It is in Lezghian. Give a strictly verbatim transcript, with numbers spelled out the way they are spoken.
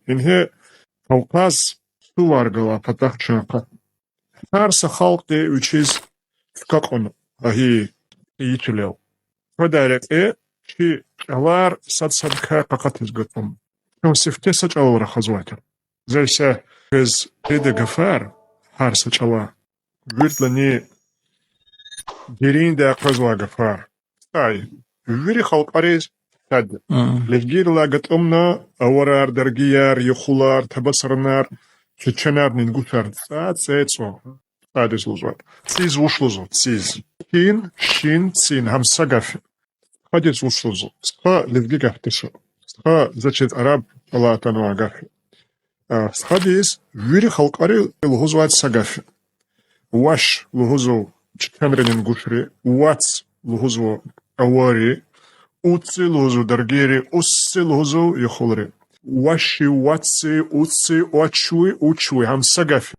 Ингье Кавказ сувар галай патахъ чна къа-, гьар са халкьди вичиз чка кьуна, гьа и, и чилел. Къведай рекье чи чӀалар сад-садакай къакъатиз гатӀум. Чун сифте са чӀалал рахазвай тир. За иса квез жеда гафар, гьар са чӀала, вирдлани дериндай къвезвай гафар. Ай, вири халкьариз сад я. Лезгийрилай гатӀумна аварар, даргияр, юхулар, табасаранар, чеченарни ингушар, цӀа, цӀе, цӀу. ЦӀадиз лугьузва. ЦӀийиз вуч лугьузва? ЦӀийиз. Кин, шин, цин, гьам са гаф я. Стхадиз вуч лугьузва? Стха лезги гаф туш. Стха, значит, араб чӀалай атанвай гаф я. А, стхадиз вири халкьари лугьузвай са гаф я. Ваш лугьузва чеченрини ингушри, вац лугьузва авари, уци лугьузва даргийри, уси лугьузва юхулри. Ваши, ваци, уци, вачви, учви, гьам са гаф я.